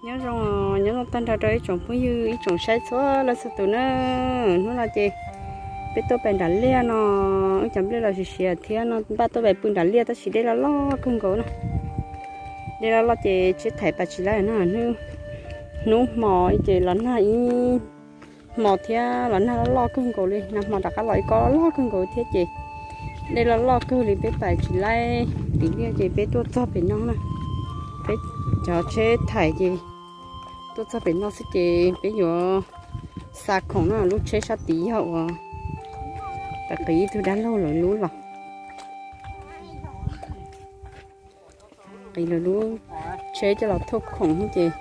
Nyob zoo, nyob zoo tag nrho rau ib tsoom phooj ywg ib tsoom saib txhua leej txhua tus na. Hnub no ces peb tuaj pem nram liaj no, wb cov nplej los siav siav thiab no npaj tuaj pem pw nram liaj tab sis dej loj loj kawg nkaus na. Dej loj loj ces tsheb thaiv pais tsis laib no. Hnub hmo ces los nag ib hmo thiab los nag loj loj kawg nkaus li, nag hmo rov qab los ib kob loj loj kawg nkaus thiab ces dej loj loj kawg li peb pais tsis laib tim liaj ces peb tuaj txog pem no na. Peb cov tsheb thaiv ces tuaj txog pem no xwb ces peb yuav xa khoom na, lub tsheb sab tid yog uas pais qiv ib tug dab laug lawv lub los. Qiv lawv lub tsheb coj los thauj khoom ces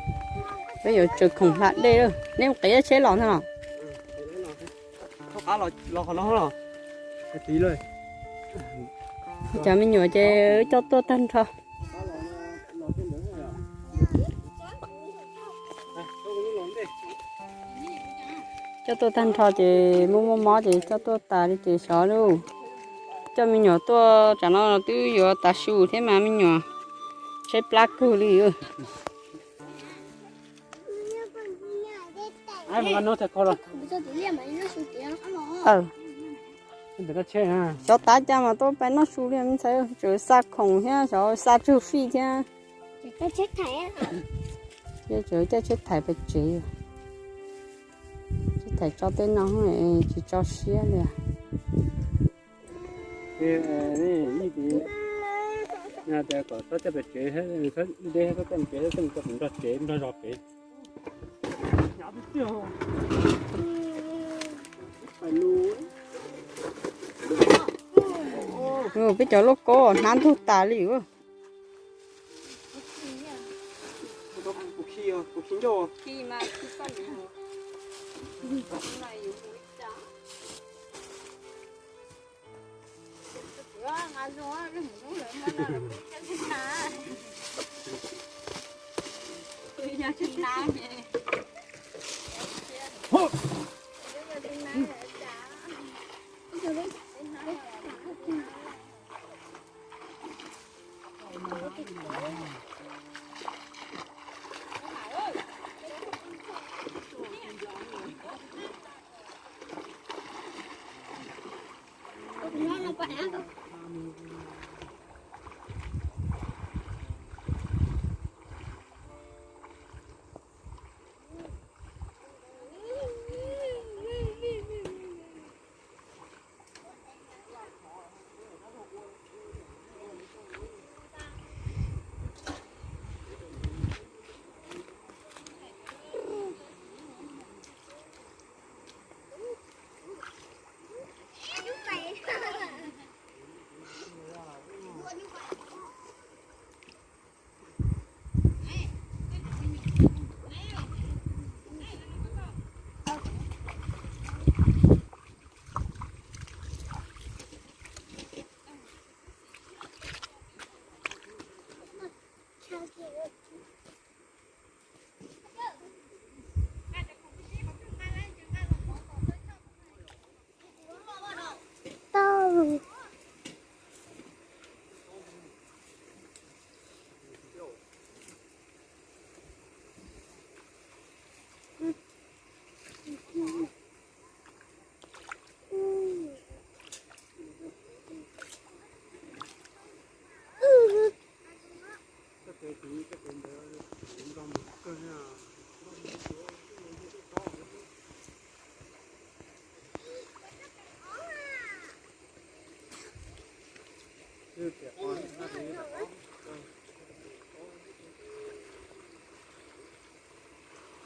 peb yuav tsaws khoom hla dej lawm. Nej mus qiv tsheb los ntag los? Cov me nyuam ces coj tuaj tag nrho. Coj tuaj tag nrho ces muaj muaj mob ces coj tuaj tas li ces sov lauj. Coj me nyuam tuaj tsam no twb yuav tav su thiab mas me nyuam tshaib plab kawg li. Xyov tav cas mas tuaj pais noj su li me ntxhais, tseem xa khoom thiab xyov xa tsawg fij thiab. Ces tseem caij tsheb thaiv pais tsev, tsheb thaiv tso tej no tsis tso siab li. Kom txhob caij pem tsev, deb txhob caij pem tsev, nrog tsev nrog zos pem. Peb cov lauj kaub hnab ntug tas li.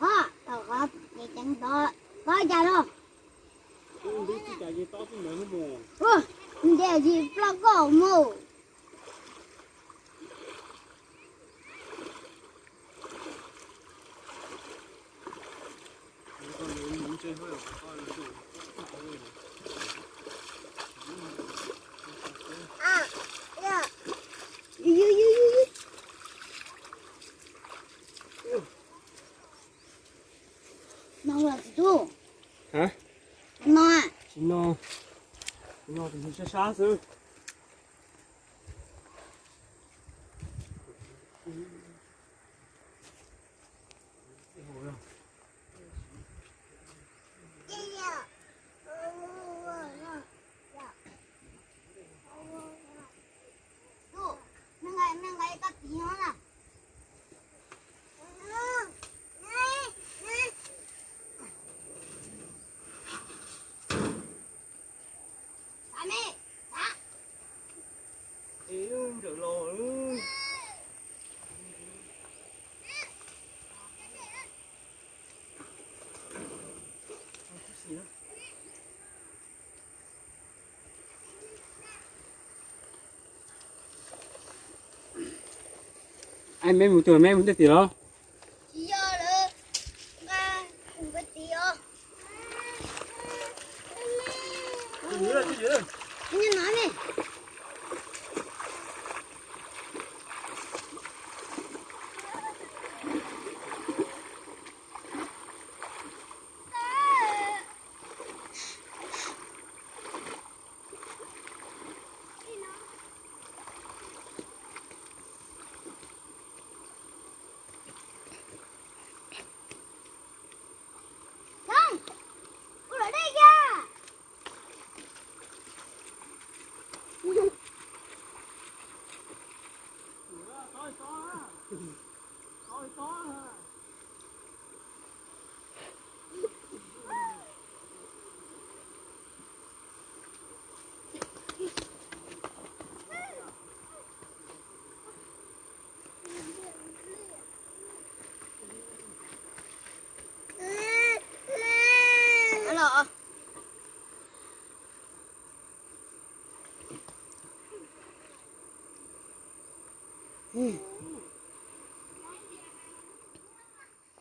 Qhov tau qhov ceev tau qhov cas no. Ua, ntiag yim ploj koj mus. No los tsis tub. No, no tus sab sab xwb. Ai, meb mus twg, meb mus twg tim los?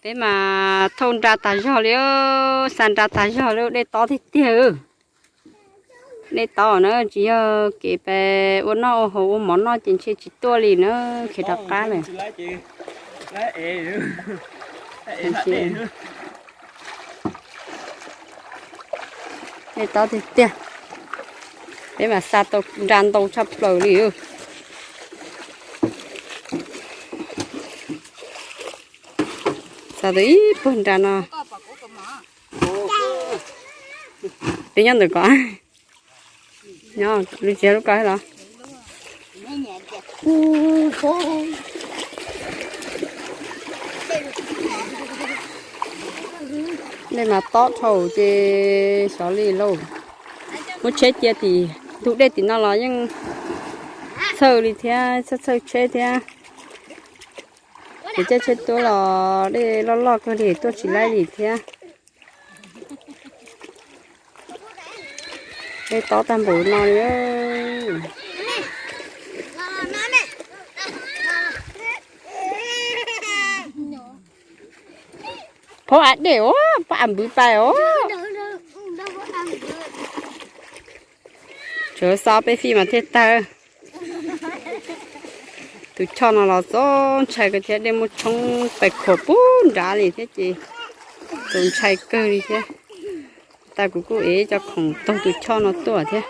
Peb mas thauj nra tas zog li, xa nra tas zog li, dej tob tiag tiag. Dej tob na, tsis yog kev pes ua noj ua haus ua mov noj ces ntshe tsis tuaj li na, khiav rov qab lawm. Dej tob tiag tiag, peb mas xa tau nra ntau tshaj plaws li. Xa tau ib puag nra no. Peb nyob ntawm ko, nyob lub tsis yog lub ko los. Dej mas tob dhau ces xyov li lauj. Muab tsheb cia tim ntug dej tim no los yeej txhawj li thiab, txhawj txhawj tsheb thiab. Ces caij tsheb tuaj los dej loj loj kawg li tuaj tsis laib li thiab. Dej tob tag npaum no li. Phob av dej os, pab av npwv pais os. Tsuav xa peb fij mas thiaj tawg. Tus choj no los txaus ntshai kawg thiab, dej muab tshoob pais khuam puag nrad li thiab ces txaus ntshai kawg li thiab. Tag kuv kuj ev cov khoom taug tus choj no tuaj thiab.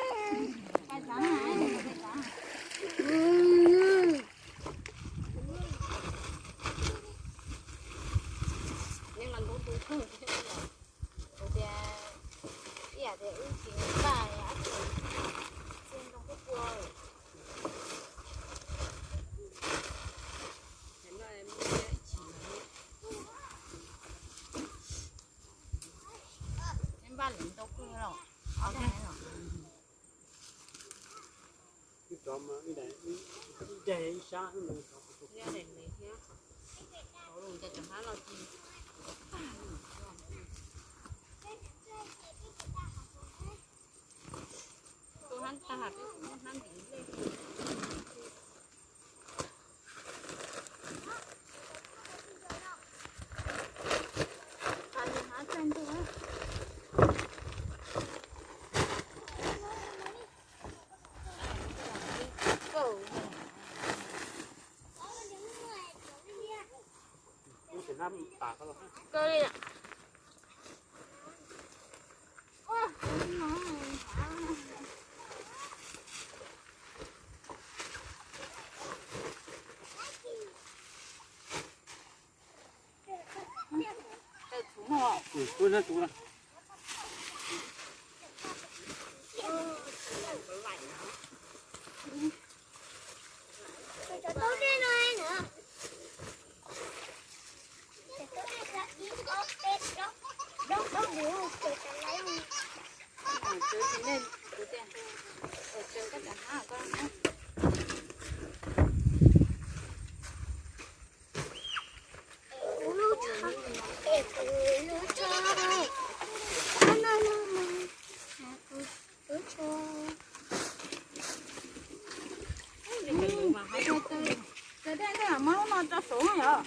Tus yog,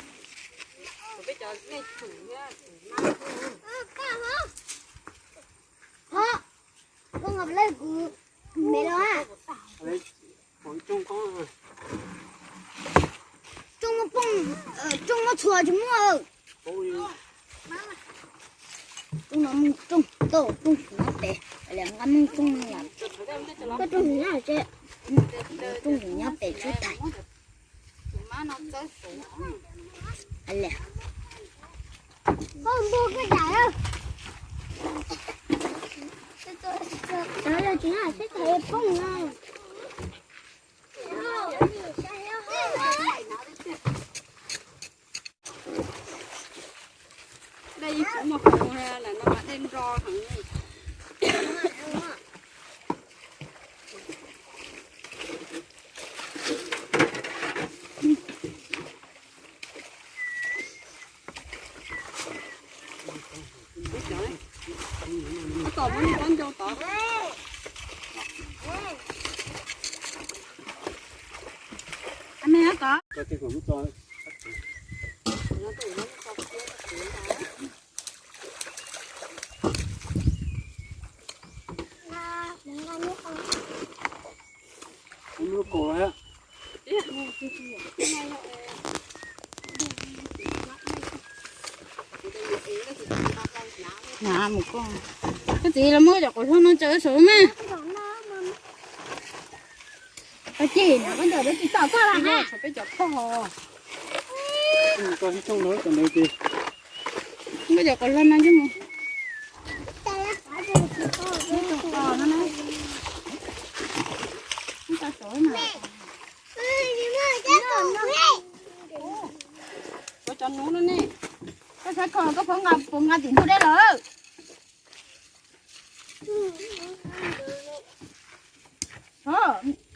peb cov nej tsum thiab tsum na. Ho, koj ngab lej kuv me los a. Rooj muab poob, rooj muab txhua tsis muaj. Rooj no rooj tau rooj tsis nyob pem, nqa rooj tsis nyob pem tsis tas. Dej yeej tsis muaj hau na, no mas dej nro heev. Tom muab niag pob ncau tod. Ane tod. Mus koj, koj txiv los muab cov quav hlo no tsaws saum mas. Koj ces no koj ntawm peb tsis tom koj los ha. Peb cov phoj. Muab cov quav hlo no coj mus. Muab cov quav hlo no na. Muab cov quav hlo no. Ua cov nuv no ne. Koj saib kho koj puas nqa, puas nqa tim ntug dej lawm.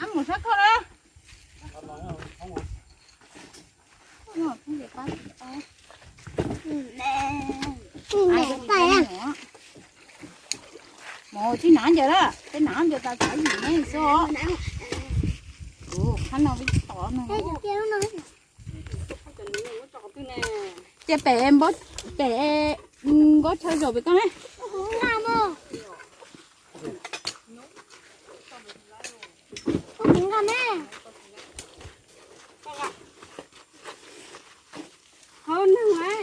Ab, mus saib kho na. Mus tsis hnav ncaws lawm, peb hnav ncaws tas txav yim ne xwb. Tus qab no peb tsis tom no. Ces pem, pem nkaub chaw zaum pem koj ne. Hau neeg lawm.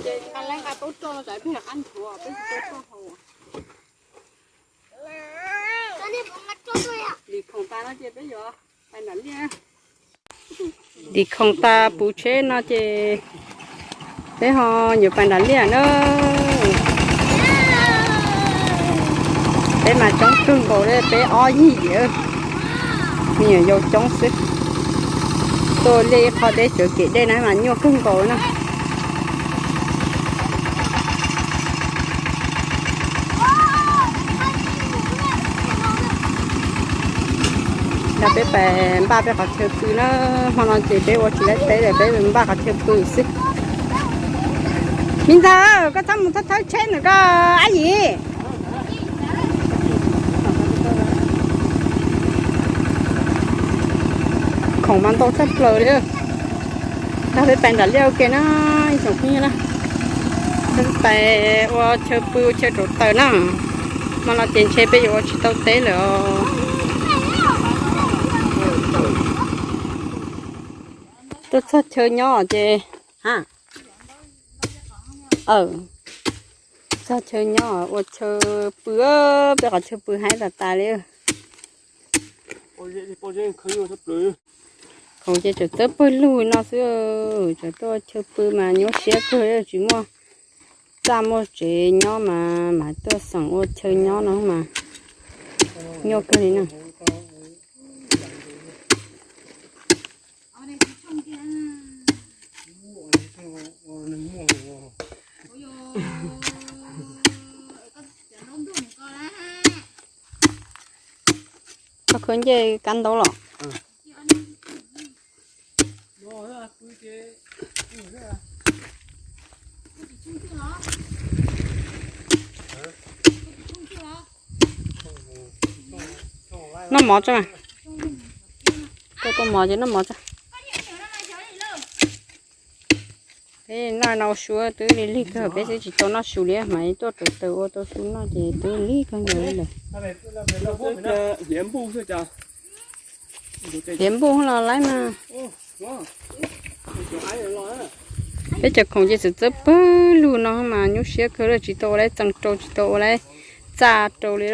Ces nqa lawv nqa taub roj los tsam peb qab nchuav peb tsis tau roj haus. Dim khoom tas no ces peb yuav pais nram liaj. Dim khoom tas puv tsheb no ces peb ho yuav pais nram liaj na. Peb mas coob kawg nkaus li, peb ob yig, me nyuam yaus coob xwb. Tuaj liaj ib qho deb, sawv kev dej na mas nyuaj kawg nkaus na. Nrog peb pais npaj peb qhov chaw pw na. Hmo no ces peb ua tsis laib teb lawm, peb npaj qhov chaw pw xwb. Me ntxawg, koj txhob mus thawb thawb tsheb ntawm koj ab yim. Khoom mas ntau tshaj plaws li. Nrog peb pais nram liaj ua ke na, ib tsoom phooj ywg na. Peb pais ua chaw pw ua chaw rauv taws na. Hmo no ces ntshe peb yuav ua tsis tau teb lawm os. Tuaj txog chaw nyob ces, ha, txog chaw nyob ua chaw pw, peb qhov chaw pw haib tas tas li. Khoom ces tseem txawb pawg lug no xwb, tseem tuaj ua chaw pw mas nyuaj siab kawg, tsis muaj txaj muaj tsev nyob mas mam tuaj xeem ua chaw nyob no mas nyuaj kawg li na. Koj khwv ncej kab ntaub los? Mov tso mas. Tau tau mov ces noj mov tso. Peb noj no ua su twb lig lig kawg, peb twb tsis tau noj su li mas tuaj rauv taws ua tau su noj ces twb lig kawg nkaus li lawm. Hiav npuj los laib mas. Peb cov khoom ces txawm txawb pawg lug no mas nyuaj siab kawg, tsis tau ua laib txees rau, tsis tau ua laib txaj rau li.